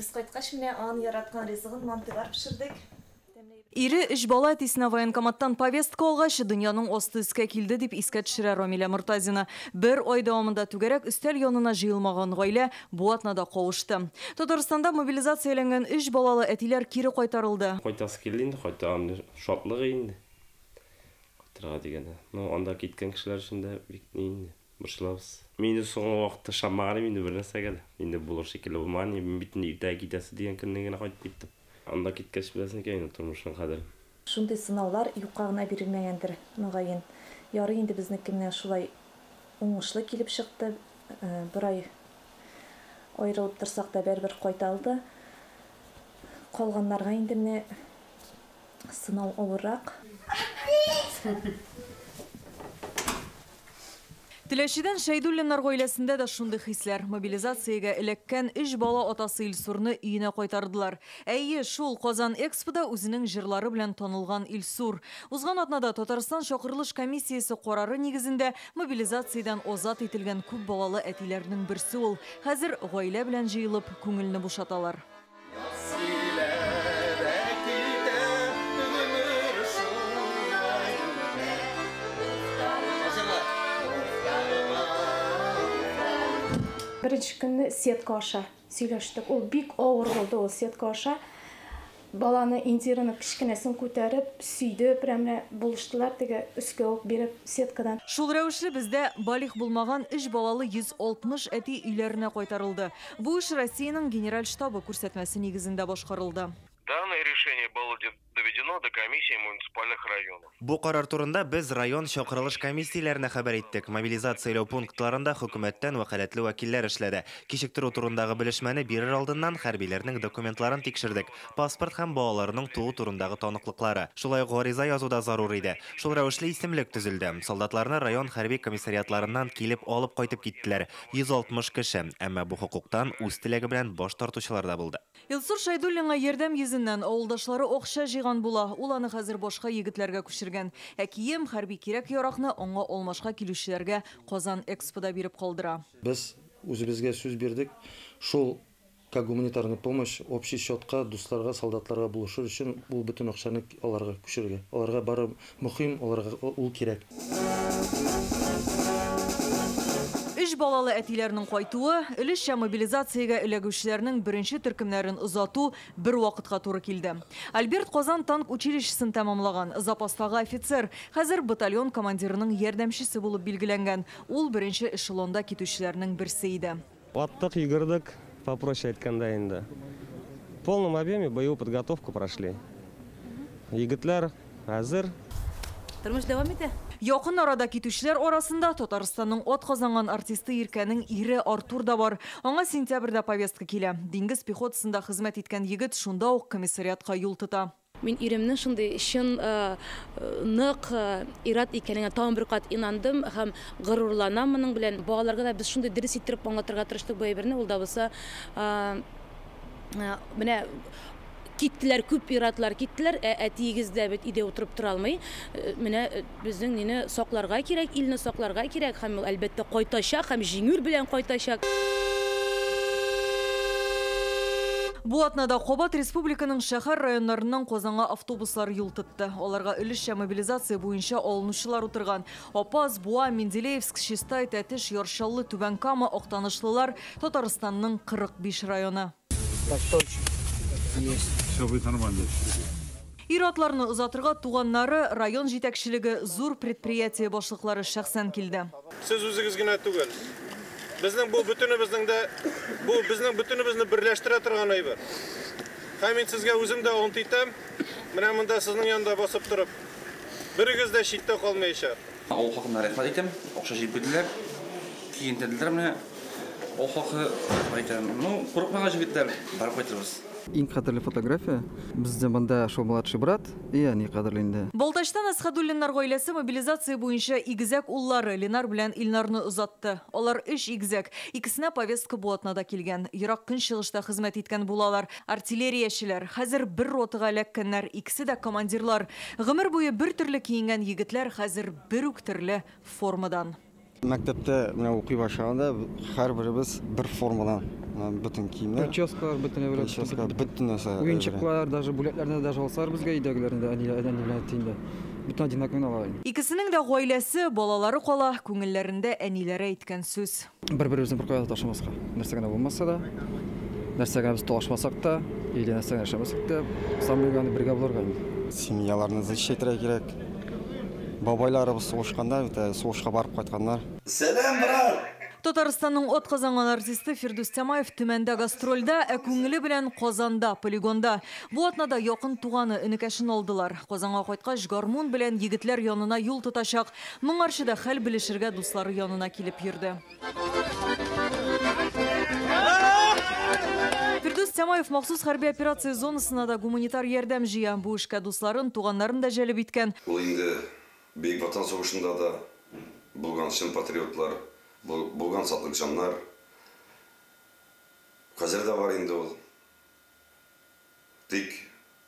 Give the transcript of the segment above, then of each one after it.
Без кайткач, менә аның яраткан ризыгын, мантыйлар пешердек. Ире өч бала әтисенә военкоматтан повестка алгач, дөньяның асты өскә килде, дип искә төшерә Рамилә Мортазина. Бер ай дәвамында түгәрәк өстәл янына җыелмаган гаилә бу атнада кавышты. Татарстанда мобилизацияләнгән өч балалы әтиләр кире кайтарылды. Кайтасы килде инде, кайта шатлыгы инде. Кайтырга дигәндә. Ну, анда киткән кешеләр өчен дә бик ни инде, борчылабыз. Мин инде соңгы вакытта ышанмаган идем инде бер нәрсәгә дә. Инде булыр шикелле булмаган, мин бит инде иртәгә китәсе дигән көнне генә кайтып киттем. Анда киткәч беләсең икән инде тормышның кадерен. Шундый сынаулар юкка гына бирелмәгәндер, мөгаен. Ярый инде безнеке менә шулай уңышлы килеп чыкты. Бер ай аерылып торсак та барыбер кайта алды. Калганнарга инде менә сынау авыррак. Теләчедән Шәйдуллиннар гаиләсендә дә шундый хисләр. Мобилизациягә эләккән өч бала атасы Илсурны өенә кайтардылар. Әйе, шул Казан Экспода үзенең җырлары белән танылган Илсур. Узган атнада Татарстан чакырылыш комиссиясе карары нигезендә мобилизациядән азат ителгән күп балалы әтиләрнең берсе ул. Хәзер гаилә белән җыелып, күңелне бушаталар. Беренче көнне сетка аша сөйләштек. Ул бик авыр булды, ул сетка аша. Баланы, Индираны кечкенәсен күтәреп, сөйде, прям менә булыштылар теге өскә үк биреп сеткадан. Шул рәвешле бездә балигъ булмаган өч балалы 160 әти өйләренә кайтарылды. Бу эш Россиянең Генераль штабы күрсәтмәсе нигезендә башкарылды. Данное решение было доведено до комиссии муниципальных районов. Бу карар турында без район чакырылыш комиссияләренә хәбәр иттек. Мобилизацияләү пунктларында хөкүмәттән вәкаләтле вәкилләр эшләде. Кичектерү турындагы белешмәне бирер алдыннан хәрбиләрнең документларын тикшердек. Паспорт һәм балаларының туу турындагы таныклыклары. Шулай ук гариза язу да зарур иде. Шул рәвешле исемлек төзелде. Солдатларны район хәрби комиссариатларыннан килеп алып кайтып киттеләр. 160 кеше. Әмма бу хокуктан үз теләге белән баш тартучылар да булды. Илсур Шәйдуллинга ярдәм йөзеннән авылдашлары акча җыйган була. Ул аны хәзер башка егетләргә күчергән. Ә кием, хәрби кирәк-яракны аңа алмашка килүчеләргә Казан Экспода биреп калдыра. Без үзебезгә сүз бирдек. Шул как гуманитарная помощь общий счетка, дусларга, солдатларга булышыр өчен ул бөтен акчаны аларга күчерергә. Аларга бары мөһим, аларга ул кирәк. Өч балалы әтиләрнең кайтуы, өлешчә мобилизациягә эләгүчеләрнең беренче төркемнәрен озату бер вакытка туры килде. Альберт Казан танк училищесын тәмамлаган, запастагы офицер, хәзер батальон командирының ярдәмчесе булып билгеләнгән. Ул беренче эшелонда китүчеләрнең берсе иде. Аттык, йөгердек, попроще әйткәндә инде. В полном объеме боевую подготовку прошли. Егетләр әзер. Тормыш дәвам итә. Якын арада китүчеләр арасында Татарстанның атказанган артисты Иркәнең ире Артур да бар. Аңа сентябрьдә повестка килә. Диңгез пехотасында хезмәт иткән егет шунда ук комиссариатка юл тота. Мин иремнең шундый чын, нык ир-ат икәненә тагын бер кат инандым һәм горурланам моның белән. Балаларга да без шундый дөрес иттереп аңлатырга тырыштык бу әйберне. Ул да булса, менә киттеләр, күп ир-атлар киттеләр, ә әтиегез дә бит өйдә утырып тора алмый. Менә безнең мине сакларга кирәк, илне сакларга кирәк һәм ул әлбәттә кайтачак һәм җиңүр белән кайтачак. Бу атнада кабат республиканың шәһәр районнарыннан Казанга автобуслар юл тотты. Аларга өлешчә мобилизация буенча алынучылар утырган. Апас, Буа, Менделеевск, Чистай, Тәтеш, Яр Чаллы, Түбән Кама, Актанышлылар, Татарстанның 45 районы. Так точно. Есть. Все будет нормально. Ир-атларны озатырга туганнары, район җитәкчелеге, зур предприятие башлыклары шәхсән килде. Сез үзегез генә түгел. Безнең бу бөтенебезнең дә, бу безнең бөтенебезне берләштерә торган әйбер. Һәм мин сезгә үзем дә ант итәм, менә монда сезнең янда басып торып, берегез дә читтә калмаячак. Авыл халкына рәхмәт әйтәм, акча җыеп бирделәр, киентерделәр менә. Авыл халкы рәхмәт әйтәм. Ну, курыкмагыз, егетләр, барып кайтырбыз. Иң кадерле фотография. Бездә монда шул младший брат и әни кадерле инде. Балтачтан Әсхәдуллиннар гаиләсе мобилизация буенча игезәк уллары Ленар белән Илнарны озатты. Алар өч игезәк. Икесенә повестка бу атнада килгән. Ерак көнчыгышта хезмәт иткән булалар. Артиллериячеләр. Хәзер бер ротага эләккәннәр. Икесе дә командирлар. Гомер буе бер төрле киенгән егетләр хәзер бер үк төрле формадан. Мәктәптә менә укый башлаганда һәрберебез бер формадан, бөтен киемнәр. Прическалар бөтен әйберләр. Прическа, бөтен нәрсә. Уенчыклар, даже бүләкләрне даже алсалар безгә өйдәгеләрне дә, әни белән әтине дә. Бөтен одинаковый ала. Икесенең дә гаиләсе, балалары кала, күңелләрендә әниләре әйткән сүз. Бер-беребезне беркая да ташламаска. Нәрсә генә булмаса да, нәрсә генә без талашмасак та, или нәрсә генә эшләмәсәк тә, самое главное бергә булырга инде. Семьяларны защищать итәргә кирәк. Бабайларыбыз сугышканда, бит сугышка барып кайтканнар. Сәлам, брат! Татарстанның атказанган артисты Фирдүс Тямаев Төмәндә гастрольдә, ә күңеле белән Казанда, полигонда. Бу атнада якын туганы энекәшен алдылар. Казанга кайткач, гармун белән егетләр янына юл тотачак. Моңарчы да хәл белешергә дуслары янына килеп йөрде. Фирдүс Тямаев махсус хәрби операция зонасына да гуманитар ярдәм җыя. Бу эшкә дусларын, туганнарын да җәлеп иткән. Ул инде Бөек Ватан сугышында да булган чын патриотлар, булган сатлык җаннар. Хәзер дә бар инде ул. Тик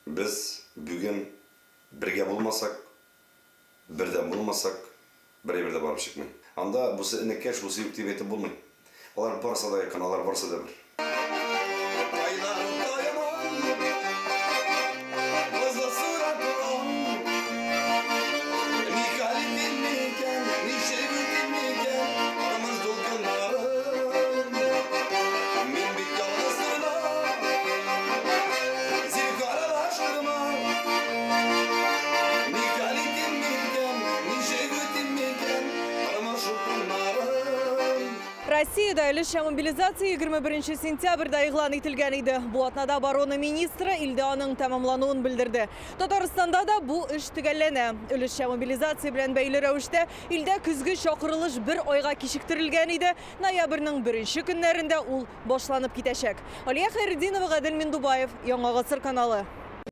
без бүген бергә булмасак, бердәм булмасак, бер әйбер дә барып чыкмый. Анда бусы энекәш, бусы юк дип әйтеп булмый. Алар барысы да якын, алар барысы да бер. Россиядә өлешчә мобилизация 21 сентябрьдә игълан ителгән иде. Бу атнада оборона министры илдә аның тәмамлануын белдерде. Татарстанда да бу эш төгәлләнә. Өлешчә мобилизация белән бәйле рәвештә илдә көзге чакырылыш бер айга кичектерелгән иде. Ноябрьнең беренче көннәрендә ул башланып китәчәк. Алия Хәйретдинова, Гадел Миндубаев, Яңа Гасыр каналы.